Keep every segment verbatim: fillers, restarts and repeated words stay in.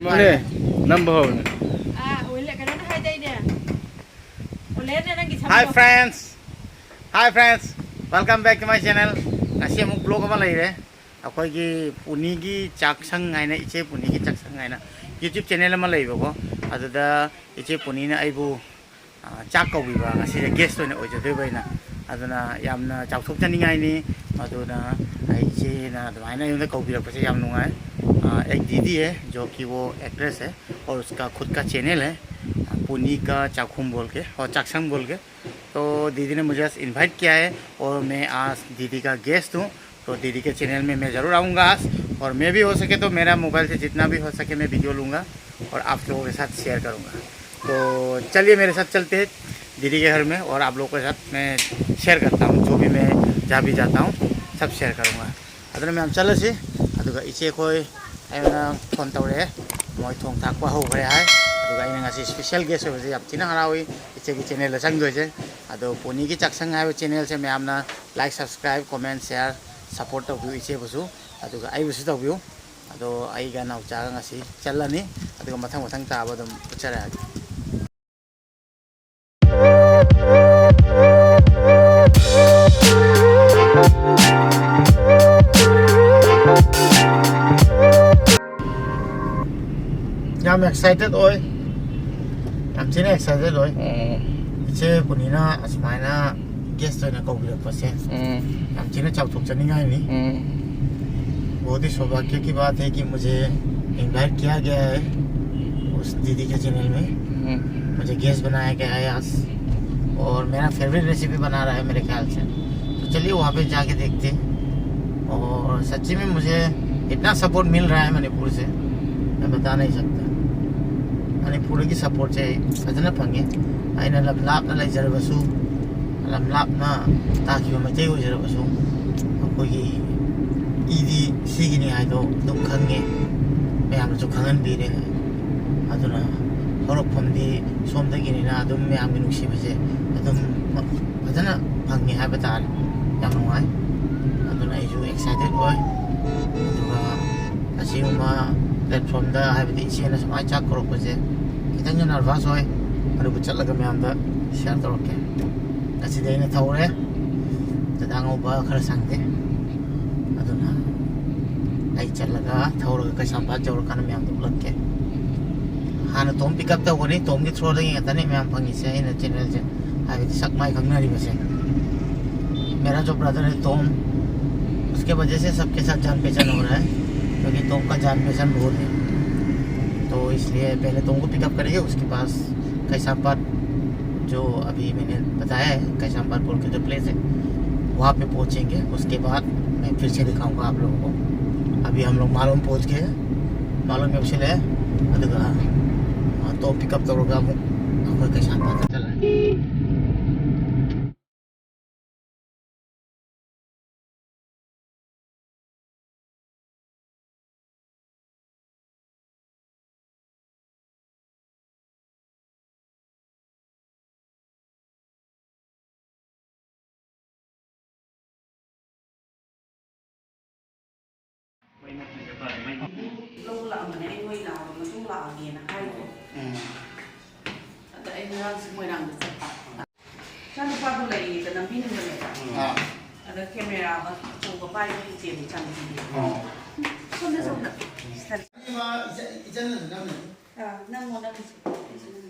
ꯅꯦ, ꯅꯝꯕ ꯍꯧꯔꯦ꯫ ꯑꯥ, ꯑꯣꯏꯂꯦ, ꯀꯩꯅꯣꯅ ꯍꯥꯏꯗꯥꯏꯅꯦ? ꯑꯣꯂꯦꯅ ꯅꯪꯒꯤ ꯁꯝꯗꯣ꯫ Hi friends, hi friends, welcome back to my channel. ꯉꯁꯤ ꯑꯃꯨꯛ vlog ꯑꯃ ꯂꯩꯔꯦ꯫ ꯑꯩꯈꯣꯏꯒꯤ ꯄꯨꯅꯤꯒꯤ ꯆꯥꯛꯁꯪ ꯍꯥꯏꯅ, ꯏꯆꯦ ꯄꯨꯅꯤꯒꯤ ꯆꯥꯛꯁꯪ ꯍꯥꯏꯅ YouTube channel ꯑꯃ ꯂꯩꯕꯀꯣ꯫ ꯑꯗꯨꯗ ꯏꯆꯦ ꯄꯨꯅꯤꯅ ꯑꯩꯕꯨ, ꯑ, ꯆꯥꯛ ꯀꯧꯕꯤꯕ, ꯉꯁꯤꯁꯦ guest ꯑꯣꯏꯅ ꯑꯣꯏꯖꯗꯣꯏꯕ ꯑꯩꯅ꯫ ꯑꯗꯨꯅ ꯌꯥꯝꯅ ꯆꯥꯎꯊꯣꯛꯆꯅꯤꯡꯉꯥꯏꯅꯤ꯫ ꯑꯗꯨꯅ ꯑꯩ ꯏꯆꯦꯅ ꯑꯗꯨꯃꯥꯏꯅ ꯑꯩꯉꯣꯟꯗ ꯀꯧꯕꯤꯔꯛꯄꯁꯦ ꯌꯥꯝ ꯅꯨꯡꯉꯥꯏ꯫ ꯑ, एक दीदी है जो कि वो actress है और उसका खुद का channel है, पुनी का चाखुम बोल के और चाकसंग बोल के। तो दीदी ने मुझे आज invite किया है और मैं आज दीदी का guest हूँ। तो दीदी के channel में मैं ज़रूर आऊँगा आज, और मैं भी हो सके तो मेरा mobile से जितना भी हो सके मैं video लूँगा और आप लोगों के साथ share करूँगा। तो चलिए मेरे साथ चलते हैं दीदी के घर में और आप लोगों के साथ मैं share करता हूँ, जो भी मैं जहाँ भी जाता हूँ सब share करूँगा꯫ ꯑꯗꯨꯅ ꯃꯌꯥꯝ ꯆꯠꯂꯁꯤ꯫ ꯑꯗꯨꯒ ꯏꯆꯦ ꯑꯩꯈꯣꯏ ꯑꯩꯉꯣꯟꯗ phone ꯇꯧꯔꯛꯑꯦ, ꯃꯣꯏ ꯊꯣꯡ ꯊꯥꯛꯄ ꯍꯧꯈ꯭ꯔꯦ ꯍꯥꯏ꯫ ꯑꯗꯨꯒ ꯑꯩꯅ ꯉꯁꯤ special guest ꯑꯣꯏꯕꯁꯦ ꯌꯥꯝ ꯊꯤꯅ ꯍꯔꯥꯎꯏ ꯏꯆꯦꯒꯤ channelꯗ ꯆꯪꯗꯣꯏꯁꯦ꯫ ꯑꯗꯣ ꯄꯨꯅꯤꯒꯤ ꯆꯥꯛꯁꯪ ꯍꯥꯏꯕ channelꯁꯦ ꯃꯌꯥꯝꯅ like, subscribe, comment, share, support ꯇꯧꯕꯤꯌꯨ ꯏꯆꯦꯕꯨꯁꯨ, ꯑꯗꯨꯒ ꯑꯩꯕꯨꯁꯨ ꯇꯧꯕꯤꯌꯨ꯫ ꯑꯗꯣ ꯑꯩꯒ ꯅꯥꯎꯆꯥꯒ ꯉꯁꯤ ꯆꯠꯂꯅꯤ, ꯑꯗꯨꯒ ꯃꯊꯪ ꯃꯊꯪ ꯇꯥꯕ ꯑꯗꯨꯝ ꯎꯠꯆꯔꯛꯑꯒꯦ꯫ ꯌꯥꯝ excited ꯑꯣꯏ, ꯌꯥꯝ ꯊꯤꯅ excited ꯑꯣꯏ꯫ ꯎꯝ꯫ ꯏꯆꯦ ꯄꯨꯅꯤꯅ ꯑꯁꯨꯃꯥꯏꯅ guest ꯑꯣꯏꯅ ꯀꯧꯕꯤꯔꯛꯄꯁꯦ ꯎꯝ꯫ ꯌꯥꯝ ꯊꯤꯅ ꯆꯥꯎꯊꯣꯛꯆꯅꯤꯡꯉꯥꯏꯅꯤ꯫ ꯎꯝ꯫ बहुत ही सौभाग्य की बात है कि मुझे invite किया गया है उस दीदी के channel में। हम्म। मुझे guest बनाया गया है आज, और मेरा favourite recipe बना रहा है मेरे ख्याल से। तो चलिए वहाँ पे जाके देखते हैं। और सच्ची में मुझे इतना support मिल रहा है मणिपुर से, मैं बता नहीं सकता। ꯃꯅꯤꯄꯨꯔꯗꯒꯤ supportꯁꯦ ꯑꯩ ꯐꯖꯅ ꯐꯪꯉꯦ꯫ ꯑꯩꯅ ꯂꯝ ꯂꯥꯞꯅ ꯂꯩꯖꯔꯕꯁꯨ, ꯂꯝ ꯂꯥꯞꯅ ꯇꯥꯈꯤꯕ ꯃꯩꯇꯩ ꯑꯣꯏꯖꯔꯕꯁꯨ, ꯑꯩꯈꯣꯏꯒꯤ ꯏꯗꯤ ꯁꯤꯒꯤꯅꯤ ꯍꯥꯏꯗꯣ ꯑꯗꯨꯝ ꯈꯪꯉꯦ, ꯃꯌꯥꯝꯅꯁꯨ ꯈꯪꯍꯟꯕꯤꯔꯦ꯫ ꯑꯗꯨꯅ ꯍꯧꯔꯛꯐꯝꯗꯤ ꯁꯣꯝꯗꯒꯤꯅꯤꯅ ꯑꯗꯨꯝ ꯃꯌꯥꯝꯒꯤ ꯅꯨꯡꯁꯤꯕꯁꯦ ꯑꯗꯨꯝ ꯐꯖꯅ ꯐꯪꯉꯦ ꯍꯥꯏꯕ ꯇꯥꯔꯦ꯫ ꯌꯥꯝ ꯅꯨꯡꯉꯥꯏ꯫ ꯑꯗꯨꯅ ꯑꯩꯁꯨ excited ꯑꯣꯏ꯫ ꯑꯗꯨꯒ ꯑꯁꯤꯒꯨꯝꯕ ꯄ꯭ꯂꯦꯠꯐꯣꯝꯗ, ꯍꯥꯏꯕꯗꯤ ꯏꯆꯦꯅ ꯁꯨꯃꯥꯏꯅ ꯆꯥꯛ ꯀꯧꯔꯛꯄꯁꯦ ꯈꯤꯇꯪꯗꯤ ꯅꯔꯚꯁ ꯑꯣꯏ, ꯑꯗꯨꯕꯨ ꯆꯠꯂꯒ ꯃꯌꯥꯝꯗ ꯁꯤꯌꯔ ꯇꯧꯔꯛꯀꯦ꯫ ꯉꯁꯤꯗꯤ ꯑꯩꯅ ꯊꯧꯔꯦ, ꯗꯗꯥ ꯉꯧꯕ ꯈꯔ ꯁꯪꯗꯦ, ꯑꯗꯨꯅ ꯑꯩ ꯆꯠꯂꯒ ꯊꯧꯔꯒ ꯀꯩꯁꯥꯝꯄꯥꯠ ꯌꯧꯔꯀꯥꯟꯗ ꯃꯌꯥꯝꯗ ꯎꯠꯂꯛꯀꯦ꯫ ꯍꯥꯟꯅ ꯇꯣꯝ ꯄꯤꯛ ꯑꯞ ꯇꯧꯒꯅꯤ, ꯇꯣꯝꯒꯤ ꯊ꯭ꯔꯣꯗꯒꯤ ꯉꯥꯛꯇꯅꯤ ꯃꯌꯥꯝ ꯐꯪꯉꯤꯁꯦ ꯑꯩꯅ ꯆꯦꯅꯦꯜꯁꯦ, ꯍꯥꯏꯕꯗꯤ ꯁꯛ ꯃꯥꯏ ꯈꯪꯅꯔꯤꯕꯁꯦ꯫ मेरा जो ब्रदर है टॉम, उसके वजह से सबके साथ जान पहचान हो रहा है, क्योंकि टॉम का जान पहचान बहुत है। तो इसलिए पहले टॉम को पिकअप करेंगे, उसके पास कैसापाट, जो अभी मैंने बताया है, कैसापाट बोल के जो प्लेस है, वहाँ पे पहुँचेंगे। उसके बाद मैं फिर से दिखाऊंगा आप लोगों को। अभी हम लोग मालूम पहुँच गए हैं, मालूम में उसे ले, ꯑꯗꯨꯒ ꯇꯣꯝ ꯄꯤꯛ ꯑꯞ ꯇꯧꯔꯒ ꯑꯃꯨꯛ ꯑꯩꯈꯣꯏ ꯀꯩꯁꯥꯝꯄꯥꯠꯇ ꯆꯠꯂꯅꯤ꯫ ꯂꯧꯕ ꯂꯥꯛꯑꯝꯕꯅꯦ, ꯑꯩ ꯃꯣꯏ ꯂꯥꯛꯑꯕ ꯃꯇꯨꯡ ꯂꯥꯛꯑꯒꯦꯅ ꯍꯥꯏꯕ꯫ ꯎꯝ꯫ ꯑꯗ ꯑꯩ ꯉꯔꯥꯡꯁꯦ ꯃꯣꯏꯔꯥꯡꯗ ꯆꯠꯄ꯫ ꯏꯆꯥꯅꯨꯄꯥꯗꯣ ꯂꯩꯔꯤꯉꯩꯗ ꯅꯝꯕꯤꯅꯤꯡꯕꯅꯦꯕ꯫ ꯑꯥ꯫ ꯑꯗ ꯀꯦꯃꯦꯔꯥ ꯑꯆꯧꯕ ꯄꯥꯏꯕ ꯍꯩꯇꯦꯕ ꯏꯆꯥꯅꯨꯄꯤꯗꯤ꯫ ꯑꯣ꯫ ꯁꯣꯝꯗ, ꯁꯣꯝꯗ꯫ ꯏꯃꯥ, ꯏꯆꯟ-, ꯏꯆꯟꯅꯁꯨ ꯅꯝꯃꯤ꯫ ꯑꯥ, ꯅꯝꯃꯣ, ꯅꯝꯃꯣ꯫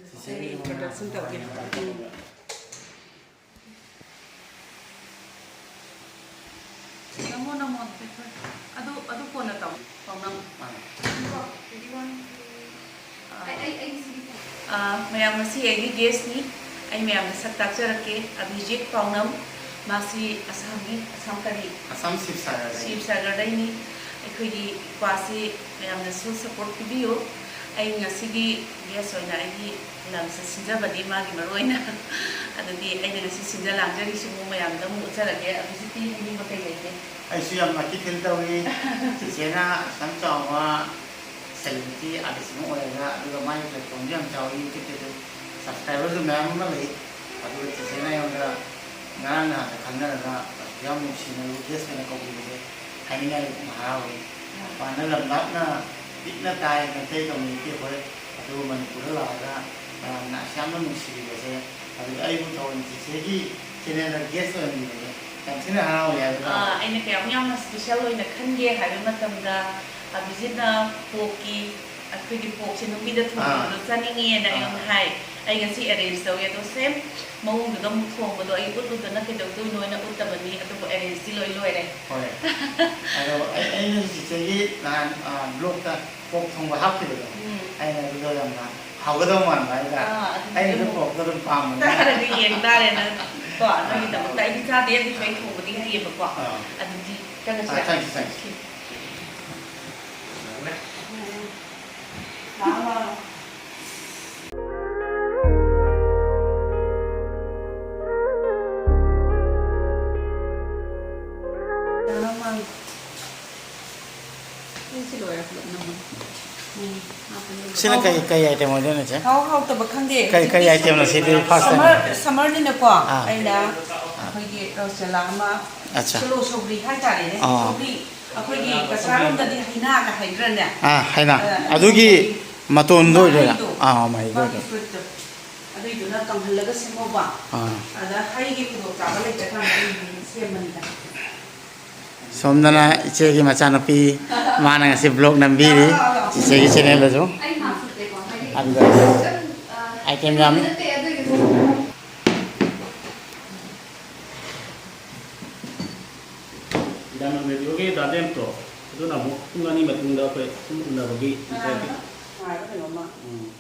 ꯆꯤꯆꯦꯒꯤ ꯑꯩ ꯏꯟꯇ꯭ꯔꯣꯗꯛꯁꯟ ꯇꯧꯒꯦ꯫ ꯎꯝ꯫ ꯅꯝꯃꯣ, ꯅꯝꯃꯣ, ꯑꯗꯨ, ꯑꯗꯨ ꯀꯣꯟꯅ ꯇꯧ-, ꯇꯧꯅꯕ꯫ ꯑꯥ꯫ ꯑꯥ, ꯃꯌꯥꯝ, ꯉꯁꯤ ꯑꯩꯒꯤ ꯒꯦꯁꯅꯤ꯫ ꯑꯩ ꯃꯌꯥꯝꯗ ꯁꯛ ꯇꯥꯛꯆꯔꯛꯀꯦ꯫ ꯑꯚꯤꯖꯤꯠ ꯄꯥꯎꯅꯝ, ꯃꯥꯁꯤ ꯑꯁꯥꯝꯒꯤ, ꯑꯁꯥꯝ ꯀꯔꯤ? ꯑꯁꯥꯝ ꯁꯤꯕꯁꯥꯒꯔꯗꯒꯤ꯫ ꯁꯤꯕꯁꯥꯒꯔꯗꯩꯅꯤ꯫ ꯑꯩꯈꯣꯏꯒꯤ ꯀ꯭ꯋꯥꯁꯤ ꯃꯌꯥꯝꯅꯁꯨ ꯁꯄꯣꯔꯠ ꯄꯤꯕꯤꯌꯨ꯫ ꯑꯩ ꯉꯁꯤꯒꯤ ꯒꯦꯁ ꯑꯣꯏꯅ ꯑꯩꯒꯤ ꯂꯝꯁꯦ ꯁꯤꯟꯖꯕꯅꯤ, ꯃꯥꯒꯤ ꯃꯔꯨ ꯑꯣꯏꯅ꯫ ꯑꯗꯨꯗꯤ ꯑꯩꯅ ꯉꯁꯤ ꯁꯤꯟꯖ ꯂꯥꯡꯖꯔꯤꯁꯤꯕꯨ ꯃꯌꯥꯝꯗ ꯑꯃꯨꯛ ꯎꯠꯆꯔꯒꯦ꯫ ꯑꯗꯨ ꯍꯧꯖꯤꯛꯇꯤ ꯍꯥꯏꯅꯤꯡꯕ ꯀꯩ ꯂꯩꯒꯦ? ꯑꯩꯁꯨ ꯌꯥꯝ ꯂꯛꯀꯤ ꯐꯤꯜ ꯇꯧꯏ꯫ ꯆꯤꯆꯦꯅ ꯑꯁꯨꯛ ꯌꯥꯝ ꯆꯥꯎꯕ ꯁꯦꯂꯦꯕ꯭ꯔꯤꯇꯤ ꯑꯥꯔꯇꯤꯁ ꯑꯃ ꯑꯣꯏꯔꯒ, ꯑꯗꯨꯒ ꯃꯥꯒꯤ ꯄ꯭ꯂꯦꯠꯐꯣꯝꯁꯨ ꯌꯥꯝ ꯆꯥꯎꯏ, ꯌꯨꯇ꯭ꯌꯨꯕꯇꯁꯨ ꯁꯕꯁꯀ꯭ꯔꯥꯏꯕꯔꯁꯨ ꯃꯌꯥꯝ ꯑꯃ ꯂꯩ꯫ ꯑꯗꯨꯒ ꯆꯤꯆꯦꯅ ꯑꯩꯉꯣꯟꯗ ꯉꯔꯥꯡ ꯅꯍꯥꯟꯗ ꯈꯪꯅꯔꯒ ꯑꯁꯨꯛ ꯌꯥꯝ ꯅꯨꯡꯁꯤꯅ ꯒꯦꯁ ꯑꯣꯏꯅ ꯀꯧꯕꯤꯕꯁꯦ ꯍꯥꯏꯅꯤꯡꯉꯥꯏ ꯂꯩꯇꯅ ꯍꯔꯥꯎꯏ꯫ ꯃꯄꯥꯟꯗ ꯂꯝ ꯂꯥꯞꯅ ꯄꯤꯛꯅ ꯇꯥꯏ ꯃꯩꯇꯩ ꯀꯝꯃ꯭ꯌꯨꯅꯤꯇꯤ ꯑꯩꯈꯣꯏ꯫ ꯑꯗꯨꯒ ꯃꯅꯤꯄꯨꯔꯗ ꯂꯥꯛꯑꯒ ꯃꯌꯥꯝꯅ ꯑꯁꯨꯛ ꯌꯥꯝꯅ ꯅꯨꯡꯁꯤꯕꯤꯕꯁꯦ, ꯑꯗꯨꯒ ꯑꯩꯕꯨ ꯊꯧꯑꯣꯏꯅ ꯆꯤꯆꯦꯒꯤ ꯆꯦꯅꯦꯜꯗ ꯒꯦꯁ ꯑꯣꯏꯍꯟꯕꯤꯕꯁꯦ ꯌꯥꯝ ꯊꯤꯅ ꯍꯔꯥꯎꯋꯦ ꯍꯥꯏꯕ ꯇꯥꯔꯦ꯫ ꯑꯥ, ꯑꯩꯅ ꯀꯌꯥꯃꯨꯛ ꯌꯥꯝꯅ ꯁ꯭ꯄꯦꯁꯦꯜ ꯑꯣꯏꯅ ꯈꯟꯒꯦ ꯍꯥꯏꯕ ꯃꯇꯝꯗ, ꯑꯕꯤꯖꯤꯠꯅ ꯄꯣꯛꯀꯤ, ꯑꯩꯈꯣꯏꯒꯤ ꯄꯣꯛꯁꯦ ꯅꯨꯄꯤꯗ ꯊꯣꯡꯕꯗꯣ ꯑꯥ꯫ ꯆꯥꯅꯤꯡꯉꯦꯅ ꯑꯥ꯫ ꯑꯩꯉꯣꯟꯗ ꯍꯥꯏ꯫ ꯑꯩ ꯉꯁꯤ ꯑꯦꯔꯦꯟꯖ ꯇꯧꯋꯦ, ꯑꯗꯣ ꯁꯦꯝ ꯃꯑꯣꯡꯗꯨꯗ ꯑꯃꯨꯛ ꯊꯣꯡꯕꯗꯣ ꯑꯩ ꯎꯠꯂꯨꯗꯅ ꯀꯩꯗꯧꯗꯣꯏꯅꯣꯅ ꯎꯠꯇꯕꯅꯤ, ꯑꯗꯨꯕꯨ ꯑꯦꯔꯦꯟꯖꯇꯤ ꯂꯣꯏ ꯂꯣꯏꯔꯦ꯫ ꯍꯣꯏ꯫ ꯑꯗꯣ ꯑꯩ, ꯑꯩꯅ ꯆꯤꯆꯦꯒꯤ ꯅꯍꯥꯟ, ꯑꯥ, ꯕ꯭ꯂꯣꯛꯇ ꯄꯣꯛ ꯊꯣꯡꯕ ꯍꯥꯞꯈꯤꯕꯗꯣ, ꯎꯝ꯫ ꯑꯩꯅ ꯑꯗꯨꯗꯣ ꯌꯥꯝꯅ ꯍꯥꯎꯒꯗꯧ ꯃꯥꯟꯕ ꯍꯥꯏꯇꯥꯔꯦ꯫ ꯑꯥ, ꯑꯗꯨꯗꯤ ꯑꯩꯅꯁꯨ ꯑꯗꯨꯝ ꯄꯣꯛꯇꯣ ꯑꯗꯨꯝ ꯄꯥꯝꯕꯅꯤꯅ꯫ ꯆꯥꯔꯒ ꯌꯦꯡ ꯇꯥꯔꯦ ꯅꯪ ꯀꯣ, ꯑꯥ꯫ ꯅꯪꯒꯤꯗꯃꯛꯇ꯫ ꯑꯩꯗꯤ ꯆꯥꯗꯦ, ꯑꯗꯨꯁꯨ ꯑꯩ ꯊꯣꯡꯕꯗꯤ ꯍꯩꯌꯦꯕꯀꯣ꯫ ꯑꯥ꯫ ꯑꯗꯨꯗꯤ ꯆꯪꯉꯁꯤꯔꯥ? ꯑꯥ, ꯆꯪꯁꯤ, ꯆꯪꯁꯤ꯫ ꯎꯝ꯫ ꯂꯥꯛꯑꯣ, ꯂꯥꯛꯑꯣ꯫ ꯂꯥꯛꯑꯣ, ꯂꯥꯛꯑꯣ꯫ ꯁꯤ ꯂꯣꯏꯔꯦ ꯄꯨꯂꯞ ꯅꯝꯃꯣ꯫ ꯎꯝ, ꯍꯥꯞꯄꯅꯤ꯫ ꯁꯤꯅ ꯀꯩ, ꯀꯩ item ꯑꯣꯏꯗꯣꯏꯅꯣ, ꯆꯦ? ꯍꯥꯎ ꯍꯥꯎꯇꯕ ꯈꯪꯗꯦ꯫ ꯀꯩ, ꯀꯩ item ꯅꯣ? ꯁꯤꯗꯤ first time꯫ Summer, summer ꯅꯤꯅꯀꯣ, ꯑꯥ꯫ ꯑꯩꯅ ꯑꯥ꯫ ꯑꯩꯈꯣꯏꯒꯤ rose ꯖꯂꯥ ꯑꯃ ꯑꯠꯆꯥ꯫ ꯁꯣꯂꯣ ꯁꯧꯒ꯭ꯔꯤ ꯍꯥꯏꯇꯥꯔꯦꯅꯦ꯫ ꯑꯥ꯫ ꯁꯧꯒ꯭ꯔꯤ, ꯑꯩꯈꯣꯏꯒꯤ ꯀꯆꯥꯔꯣꯝꯗꯗꯤ ꯍꯩꯅꯥꯒ ꯍꯥꯏꯗ꯭ꯔꯅꯦ? ꯑꯥ, ꯍꯩꯅꯥ꯫ ꯑ, ꯑꯗꯨꯒꯤ ꯃꯇꯣꯟꯗꯣ ꯑꯣꯏꯗꯣꯏꯔꯥ? ꯃꯍꯩꯗꯣ, ꯑꯥ, ꯃꯍꯩꯗꯣ ꯃꯥꯒꯤ ꯑꯣꯏꯗꯣꯏꯔꯥ? Fruitꯇꯣ꯫ ꯑꯗꯨꯏꯗꯨꯅ ꯀꯪꯍꯜꯂꯒ ꯁꯦꯝꯍꯧꯕ꯫ ꯑꯥ꯫ ꯑꯗ ꯍꯩꯒꯤ ꯈꯨꯗꯣꯡꯆꯥꯕ ꯂꯩꯇ꯭ꯔꯀꯥꯟꯗ ꯑꯩ ꯁꯦꯝꯕꯅꯤꯗ꯫ ꯁꯣꯝꯗꯅ ꯏꯆꯦꯒꯤ ꯃꯆꯥꯅꯨꯄꯤ, ꯃꯥꯅ ꯉꯁꯤ vlog ꯅꯝꯕꯤꯔꯤ, ꯆꯤꯆꯦꯒꯤ channelꯗꯁꯨ꯫ ꯑꯗꯨꯗ item ꯌꯥꯝꯃꯤ꯫ Diamond Radioꯒꯤ ꯗꯥ ꯖꯦꯝꯁꯇꯣ, ꯑꯗꯨꯅ ꯑꯃꯨꯛ ꯄꯨꯡ ꯑꯅꯤ ꯃꯇꯨꯡꯗ ꯑꯩꯈꯣꯏ ꯁꯨꯝ ꯎꯅꯕꯒꯤ ꯉꯥꯏꯕ ꯀꯩꯅꯣꯝꯃ꯫ ꯎꯝ꯫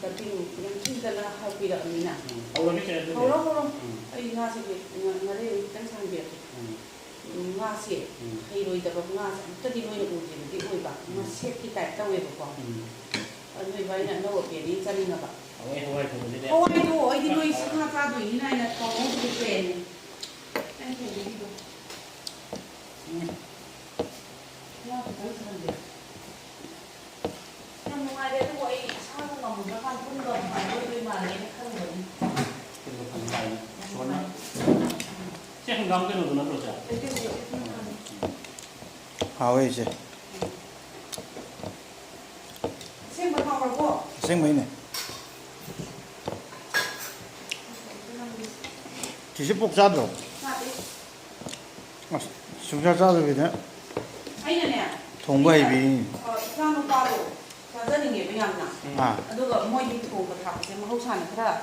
Cutting ꯌꯥꯝ ꯊꯤꯅ ꯍꯥꯞꯄꯤꯔꯛꯑꯕꯅꯤꯅ꯫ ꯎꯝ꯫ ꯍꯧꯔꯒꯦ ꯆꯦ, ꯑꯗꯨꯗꯤ꯫ ꯍꯧꯔꯣ, ꯍꯧꯔꯣ꯫ ꯎꯝ꯫ ꯑꯩ ꯉꯥꯁꯤꯗꯤ ꯉ-, ꯉꯥꯔꯤ ꯈꯤꯇꯪ ꯁꯥꯍꯟꯕꯤꯔꯛꯀꯦ꯫ ꯎꯝ꯫ ꯎꯝ, ꯉꯥꯁꯦ ꯎꯝ꯫ ꯍꯩꯔꯣꯏꯗꯕ ꯉꯥꯁꯦ ꯑꯝꯇꯗꯤ ꯅꯣꯏꯅ ꯎꯗ꯭ꯔꯤꯕꯗꯤ ꯑꯣꯏꯕ꯫ ꯎꯝ꯫ ꯉꯥꯁꯦꯞꯀꯤ type ꯇꯧꯋꯦꯕꯀꯣ꯫ ꯎꯝ꯫ ꯑꯗꯨ ꯏꯕꯥꯅꯤꯅ ꯑꯅꯧꯕ ꯄꯦꯔꯤ ꯆꯥꯅꯤꯡꯉꯕ꯫ ꯍꯋꯥꯏ, ꯍꯋꯥꯏ ꯊꯣꯡꯕꯁꯤꯗꯤ꯫ ꯍꯋꯥꯏꯗꯣ ꯑꯩꯗꯤ ꯅꯣꯏ ꯁꯥ ꯉꯥ ꯆꯥꯗꯣꯏꯅꯤꯅ ꯑꯩꯅ ꯀꯥꯡꯍꯧꯗꯨꯗꯤ ꯄꯦꯟꯅꯤ꯫ ꯑꯩꯅ ꯊꯣꯡꯕꯒꯤꯗꯣ꯫ ꯎꯝ꯫ ꯉꯥ ꯈꯤꯇꯪ ꯁꯥꯍꯟꯕꯤꯔꯛꯀꯦ꯫ ꯌꯥꯝ ꯅꯨꯡꯉꯥꯏꯔꯦ, ꯑꯗꯨꯕꯨ ꯑꯩ ꯏꯁꯥꯒ ꯉꯝꯃꯨꯗ꯭ꯔꯀꯥꯟ ꯄꯨꯟꯕ ꯅꯨꯡꯉꯥꯏꯕ ꯑꯣꯏꯗꯣꯏ ꯃꯥꯜꯂꯦꯅ ꯈꯜꯂꯨꯕꯅꯤ꯫ ꯀꯩꯅꯣ ꯐꯪ ꯇꯥꯏꯅꯦ꯫ ꯁꯣꯟꯅ꯫ ꯁꯤ ꯍꯪꯒꯥꯝ ꯀꯩꯅꯣꯗꯣ ꯅꯠꯇ꯭ꯔꯣ, ꯁꯦ? ꯍꯥꯎꯋꯦ, ꯏꯆꯦ꯫ ꯑꯁꯦꯡꯕꯩꯅꯦ꯫ ꯆꯤꯆꯦ ꯄꯣꯛ ꯆꯥꯗ꯭ꯔꯣ? ꯆꯥꯗꯦ꯫ ꯑꯁ, ꯁꯨꯡꯆꯥ ꯆꯥꯗꯕꯤꯗ ꯑꯩꯅꯅꯦ, ꯊꯣꯡꯕ ꯍꯩꯕꯤ꯫ ꯑ, ꯏꯆꯥ ꯅꯨꯄꯥꯗꯣ ꯆꯥꯖꯅꯤꯡꯉꯦꯕ ꯌꯥꯝꯅ꯫ ꯑꯥ꯫ ꯑꯗꯨꯒ ꯃꯣꯏꯗꯤ ꯊꯣꯡꯕ ꯊꯥꯛꯄꯁꯦ ꯃꯍꯧꯁꯥꯅ ꯈꯔ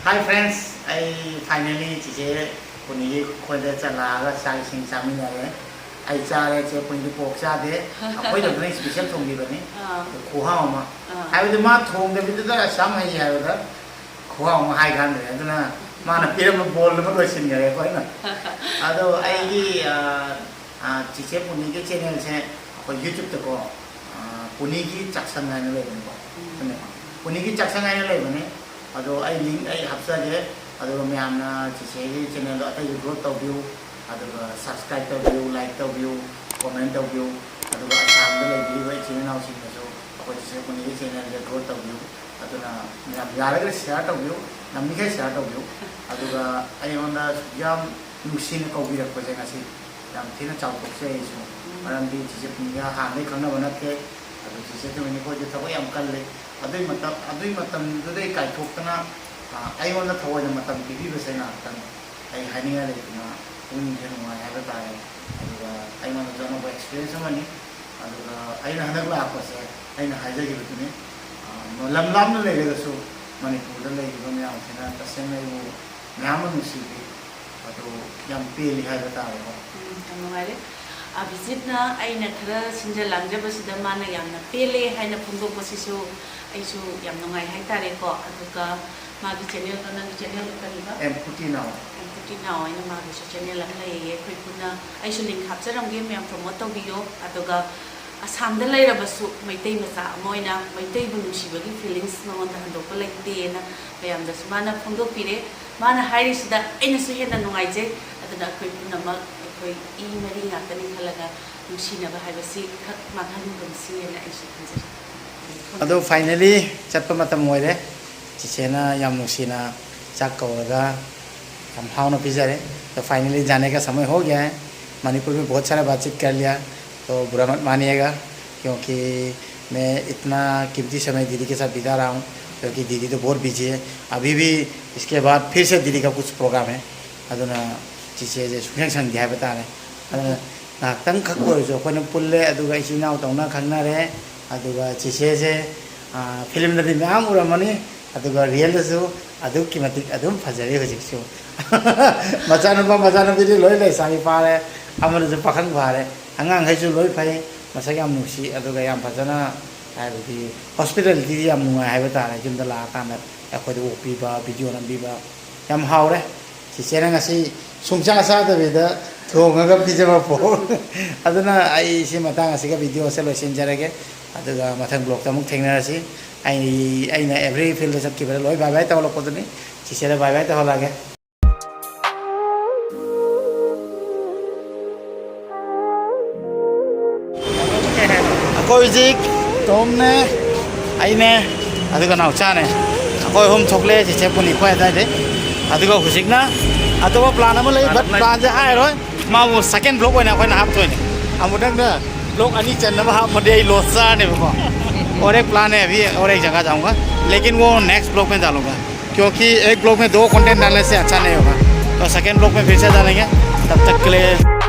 Hi friends, ꯑꯩ finally ꯆꯤꯆꯦ ꯄꯨꯅꯤꯒꯤ ꯈꯣꯏꯗ ꯆꯠꯂꯛꯑꯒ ꯆꯥꯛ ꯏꯁꯤꯡ ꯆꯥꯃꯤꯟꯅꯔꯦ꯫ ꯑꯩ ꯆꯥꯔꯦ, ꯆꯦ ꯄꯨꯅꯤꯗꯤ ꯄꯣꯛ ꯆꯥꯗꯦ꯫ ꯑꯩꯈꯣꯏꯗ ꯂꯣꯏ special ꯊꯣꯡꯕꯤꯕꯅꯤ꯫ ꯑꯥ꯫ ꯈꯨꯍꯥꯎ ꯑꯃ꯫ ꯑꯥ꯫ ꯍꯥꯏꯕꯗꯤ ꯃꯥ ꯊꯣꯡꯗꯕꯤꯗꯨꯗ ꯑꯁꯨꯛ ꯌꯥꯝ ꯍꯩ ꯍꯥꯏꯕꯗ ꯈꯨꯍꯥꯎ ꯑꯃ ꯍꯥꯏ ꯈꯪꯗ꯭ꯔꯦ꯫ ꯑꯗꯨꯅ ꯃꯥꯅ ꯄꯤꯔꯝꯕ ꯕꯣꯜꯗꯨꯃ ꯂꯣꯏꯁꯤꯟꯈꯔꯦ ꯑꯩꯈꯣꯏꯅ꯫ ꯑꯗꯣ ꯑꯩꯒꯤ, ꯑꯥ, ꯑꯥ, ꯆꯤꯆꯦ ꯄꯨꯅꯤꯒꯤ channelꯁꯦ ꯑꯩꯈꯣꯏ YouTubeꯇꯀꯣ, ꯑꯥ, ꯄꯨꯅꯤꯒꯤ ꯆꯥꯛꯁꯪ ꯍꯥꯏꯅ ꯂꯩꯕꯅꯤꯀꯣ꯫ ꯎꯝ꯫ ꯈꯪꯉꯦꯀꯣ? ꯄꯨꯅꯤꯒꯤ ꯆꯥꯛꯁꯪ ꯍꯥꯏꯅ ꯂꯩꯕꯅꯤ꯫ ꯑꯗꯣ ꯑꯩ link ꯑꯩ ꯍꯥꯞꯆꯒꯦ꯫ ꯑꯗꯨꯒ ꯃꯌꯥꯝꯅ ꯆꯤꯆꯦꯒꯤ channelꯗꯣ ꯑꯇꯩꯁꯨ growth ꯇꯧꯕꯤꯌꯨ꯫ ꯑꯗꯨꯒ subscribe ꯇꯧꯕꯤꯌꯨ, like ꯇꯧꯕꯤꯌꯨ, comment ꯇꯧꯕꯤꯌꯨ꯫ ꯑꯗꯨꯒ ꯑꯁꯥꯝꯗ ꯂꯩꯕꯤꯔꯤꯕ ꯏꯆꯤꯟ ꯏꯅꯥꯎꯁꯤꯡꯗꯁꯨ ꯑꯩꯈꯣꯏ ꯆꯤꯆꯦ ꯄꯨꯅꯤꯒꯤ channelꯁꯦ growth ꯇꯧꯕꯤꯌꯨ꯫ ꯑꯗꯨꯅ ꯃꯌꯥꯝ ꯌꯥꯔꯒꯗꯤ share ꯇꯧꯕꯤꯌꯨ, ꯉꯝꯃꯤꯈꯩ share ꯇꯧꯕꯤꯌꯨ꯫ ꯑꯗꯨꯒ ꯑꯩꯉꯣꯟꯗ ꯑꯁꯨꯛ ꯌꯥꯝ ꯅꯨꯡꯁꯤꯅ ꯀꯧꯕꯤꯔꯛꯄꯁꯦ ꯉꯁꯤ ꯌꯥꯝ ꯊꯤꯅ ꯆꯥꯎꯊꯣꯛꯆꯩ ꯑꯩꯁꯨ꯫ ꯎꯝ꯫ ꯃꯔꯝꯗꯤ ꯆꯤꯆꯦ ꯄꯨꯅꯤꯒ ꯍꯥꯟꯅꯗꯩ ꯈꯪꯅꯕ ꯅꯠꯇꯦ꯫ ꯑꯗꯨ ꯆꯤꯆꯦ ꯊꯣꯏꯕꯤꯅ ꯑꯩꯈꯣꯏꯁꯦ ꯊꯕꯛ ꯌꯥꯝ ꯀꯜꯂꯤ꯫ ꯑꯗꯨꯏ ꯃꯇꯝ, ꯑꯗꯨꯏ ꯃꯇꯝꯗꯨꯗꯩ ꯀꯥꯏꯊꯣꯛꯇꯅ, ꯑ, ꯑꯩꯉꯣꯟꯗ ꯊꯑꯣꯏꯅ ꯃꯇꯝ ꯄꯤꯕꯤꯕꯁꯦ ꯉꯥꯏꯍꯥꯛꯇꯪ ꯑꯩ ꯍꯥꯏꯅꯤꯡꯉꯥꯏ ꯂꯩꯇꯅ ꯄꯨꯛꯅꯤꯡꯁꯦ ꯅꯨꯡꯉꯥꯏ ꯍꯥꯏꯕ ꯇꯥꯔꯦ꯫ ꯑꯗꯨꯒ ꯑꯩꯉꯣꯟꯗꯁꯨ ꯑꯅꯧꯕ experience ꯑꯃꯅꯤ꯫ ꯑꯗꯨꯒ ꯑꯩꯅ ꯍꯟꯗꯛ ꯂꯥꯛꯄꯁꯦ ꯑꯩꯅ ꯍꯥꯏꯖꯈꯤꯕꯗꯨꯅꯤ, ꯑ, ꯂꯝ ꯂꯥꯞꯅ ꯂꯩꯔꯒꯁꯨ ꯃꯅꯤꯄꯨꯔꯗ ꯂꯩꯔꯤꯕ ꯃꯌꯥꯝꯁꯤꯅ ꯇꯁꯦꯡꯅ ꯑꯩꯕꯨ ꯃꯌꯥꯝ ꯑꯃ ꯅꯨꯡꯁꯤꯕꯤ꯫ ꯑꯗꯨ ꯌꯥꯝ ꯄꯦꯜꯂꯤ ꯍꯥꯏꯕ ꯇꯥꯔꯦꯀꯣ꯫ ꯎꯝ, ꯌꯥꯝ ꯅꯨꯡꯉꯥꯏꯔꯦ꯫ ꯑꯕꯤꯖꯤꯠꯅ ꯑꯩꯅ ꯈꯔ ꯁꯤꯟꯖ ꯂꯥꯡꯖꯕꯁꯤꯗ ꯃꯥꯅ ꯌꯥꯝꯅ ꯄꯦꯜꯂꯦ ꯍꯥꯏꯅ ꯐꯣꯡꯗꯣꯛꯄꯁꯤꯁꯨ ꯑꯩꯁꯨ ꯌꯥꯝ ꯅꯨꯡꯉꯥꯏ ꯍꯥꯏꯇꯥꯔꯦꯀꯣ꯫ ꯑꯗꯨꯒ ꯃꯥꯒꯤ channelꯗꯣ, ꯅꯪꯒꯤ channelꯗꯣ ꯀꯔꯤꯕ? ꯑꯦꯝ ꯐꯣꯔꯇꯤ ꯅꯥꯎ꯫ ꯑꯦꯝ ꯐꯣꯔꯇꯤ ꯅꯥꯎ ꯍꯥꯏꯅ ꯃꯥꯒꯤꯁꯨ channel ꯑꯃ ꯂꯩꯌꯦ꯫ ꯑꯩꯈꯣꯏ ꯄꯨꯟꯅ, ꯑꯩꯁꯨ link ꯍꯥꯞꯆꯔꯝꯒꯦ, ꯃꯌꯥꯝ promote ꯇꯧꯕꯤꯌꯣ꯫ ꯑꯗꯨꯒ ꯑꯁꯥꯝꯗ ꯂꯩꯔꯕꯁꯨ ꯃꯩꯇꯩ ꯃꯆꯥ ꯑꯃ ꯑꯣꯏꯅ ꯃꯩꯇꯩꯕꯨ ꯅꯨꯡꯁꯤꯕꯒꯤ feelings ꯃꯉꯣꯟꯗ ꯍꯟꯗꯣꯛꯄ ꯂꯩꯇꯦꯅ ꯃꯌꯥꯝꯗꯁꯨ ꯃꯥꯅ ꯐꯣꯡꯗꯣꯛꯄꯤꯔꯦ꯫ ꯃꯥꯅ ꯍꯥꯏꯔꯤꯁꯤꯗ ꯑꯩꯅꯁꯨ ꯍꯦꯟꯅ ꯅꯨꯡꯉꯥꯏꯖꯩ꯫ ꯑꯗꯨꯅ ꯑꯩꯈꯣꯏ ꯄꯨꯝꯅꯃꯛ ꯑꯩꯈꯣꯏ ꯏ ꯃꯔꯤ ꯉꯥꯛꯇꯅꯤ ꯈꯜꯂꯒ ꯅꯨꯡꯁꯤꯅꯕ ꯍꯥꯏꯕꯁꯤ ꯈꯛ ꯃꯥꯡꯍꯟꯒꯨꯝꯁꯤ ꯍꯥꯏꯅ ꯑꯩꯁꯨ ꯈꯟꯖꯩ꯫ ꯑꯗꯣ finally ꯆꯠꯄ ꯃꯇꯝ ꯑꯣꯏꯔꯦ꯫ ꯆꯤꯆꯦꯅ ꯌꯥꯝ ꯅꯨꯡꯁꯤꯅ ꯆꯥꯛ ꯀꯧꯔꯒ ꯌꯥꯝ ꯍꯥꯎꯅ ꯄꯤꯖꯔꯦ꯫ तो finally जाने का समय हो गया है। मणिपुर में बहुत सारा बातचीत कर लिया, तो बुरा मत मानिएगा, क्योंकि मैं इतना कीमती समय दीदी के साथ बिता रहा हूँ, क्योंकि दीदी तो बहुत बिजी है। अभी भी इसके बाद फिर से दीदी का कुछ प्रोग्राम है, ꯑꯗꯨꯅ ꯆꯤꯆꯦꯁꯦ ꯁꯨꯡꯁꯪ ꯁꯪꯗꯦ ꯍꯥꯏꯕ ꯇꯥꯔꯦ꯫ ꯑꯗꯨꯅ ꯉꯥꯏꯍꯥꯛꯇꯪ ꯈꯛ ꯑꯣꯏꯔꯁꯨ ꯑꯩꯈꯣꯏꯅ ꯄꯨꯜꯂꯦ, ꯑꯗꯨꯒ ꯏꯆꯤꯟ ꯏꯅꯥꯎ ꯇꯧꯅ ꯈꯪꯅꯔꯦ꯫ ꯑꯗꯨꯒ ꯆꯤꯆꯦꯁꯦ, ꯑ, ꯐꯤꯂꯝꯗꯗꯤ ꯃꯌꯥꯝ ꯎꯔꯝꯃꯅꯤ, ꯑꯗꯨꯒ ꯔꯤꯌꯦꯜꯗꯁꯨ ꯑꯗꯨꯛꯀꯤ ꯃꯇꯤꯛ ꯑꯗꯨꯝ ꯐꯖꯔꯤ ꯍꯧꯖꯤꯛꯁꯨ꯫ ꯃꯆꯥꯅꯨꯄꯥ ꯃꯆꯥꯅꯨꯄꯤꯗꯤ ꯂꯣꯏ ꯂꯩꯁꯥꯕꯤ ꯐꯥꯔꯦ, ꯑꯃꯅꯁꯨ ꯄꯥꯈꯪ ꯐꯥꯔꯦ꯫ ꯑꯉꯥꯡꯈꯩꯁꯨ ꯂꯣꯏ ꯐꯩ, ꯃꯁꯛ ꯌꯥꯝ ꯅꯨꯡꯁꯤ, ꯑꯗꯨꯒ ꯌꯥꯝ ꯐꯖꯅ, ꯍꯥꯏꯕꯗꯤ ꯍꯣꯁꯄꯤꯇꯥꯂꯤꯇꯤꯗꯤ ꯌꯥꯝ ꯅꯨꯡꯉꯥꯏ ꯍꯥꯏꯕ ꯇꯥꯔꯦ꯫ ꯌꯨꯝꯗ ꯂꯥꯛꯑꯀꯥꯟꯗ ꯑꯩꯈꯣꯏꯗ ꯑꯣꯛꯄꯤꯕ, ꯚꯤꯗꯤꯑꯣ ꯅꯝꯕꯤꯕ, ꯌꯥꯝ ꯍꯥꯎꯔꯦ꯫ ꯆꯤꯆꯦꯅ ꯉꯁꯤ ꯁꯨꯡꯆꯥ ꯆꯥꯗꯕꯤꯗ ꯊꯣꯡꯉꯒ ꯄꯤꯖꯕ ꯄꯣꯛ꯫ ꯑꯗꯨꯅ ꯑꯩ ꯁꯤ ꯃꯇꯥꯡ ꯑꯁꯤꯒ ꯚꯤꯗꯤꯑꯣꯁꯦ ꯂꯣꯏꯁꯤꯟꯖꯔꯒꯦ꯫ ꯑꯗꯨꯒ ꯃꯊꯪ ꯕ꯭ꯂꯣꯛꯇ ꯑꯃꯨꯛ ꯊꯦꯡꯅꯔꯁꯤ꯫ ꯑꯩ, ꯑꯩꯅ ꯑꯦꯚ꯭ꯔꯤ ꯐꯤꯜꯗ ꯆꯠꯈꯤꯕꯗ ꯂꯣꯏ ꯕꯥꯏ ꯕꯥꯏ ꯇꯧꯍꯜꯂꯛꯄꯗꯨꯅꯤ꯫ ꯆꯤꯆꯦꯗ ꯕꯥꯏ ꯕꯥꯏ ꯇꯧꯍꯜꯂꯛꯑꯒꯦ꯫ ꯑꯩꯈꯣꯏ ꯍꯧꯖꯤꯛ ꯇꯣꯝꯅꯦ, ꯑꯩꯅꯦ, ꯑꯗꯨꯒ ꯅꯥꯎꯆꯥꯅꯦ꯫ ꯑꯩꯈꯣꯏ ꯑꯍꯨꯝ ꯊꯣꯛꯂꯛꯑꯦ ꯆꯤꯆꯦ ꯄꯨꯅꯤꯈꯣꯏ ꯑꯗꯥꯏꯗꯩ꯫ ꯑꯗꯨꯒ ꯍꯧꯖꯤꯛꯅ ꯑꯇꯣꯞꯄ ꯄ꯭ꯂꯥꯟ ꯑꯃ ꯂꯩ, ꯕꯠ ꯄ꯭ꯂꯥꯟꯁꯦ ꯍꯥꯏꯔꯣꯏ꯫ ꯃꯥꯕꯨ ꯁꯦꯀꯦꯟ ꯕ꯭ꯂꯣꯛ ꯑꯣꯏꯅ ꯑꯩꯈꯣꯏꯅ ꯍꯥꯞꯇꯣꯏꯅꯦ꯫ ꯑꯃꯨꯛꯇꯪꯗ ꯕ꯭ꯂꯣꯛ ꯑꯅꯤ ꯆꯟꯅꯕ ꯍꯥꯞꯄꯗꯤ ꯑꯩ ꯂꯣꯁ ꯆꯥꯔꯅꯦꯕꯀꯣ꯫ और एक प्लान है अभी, और एक जगह जाऊंगा, लेकिन वो नेक्स्ट ब्लॉग में डालूंगा, क्योंकि एक ब्लॉग में दो कंटेंट डालने से अच्छा नहीं होगा। तो सेकंड ब्लॉग में फिर से डालेंगे। तब तक के लिए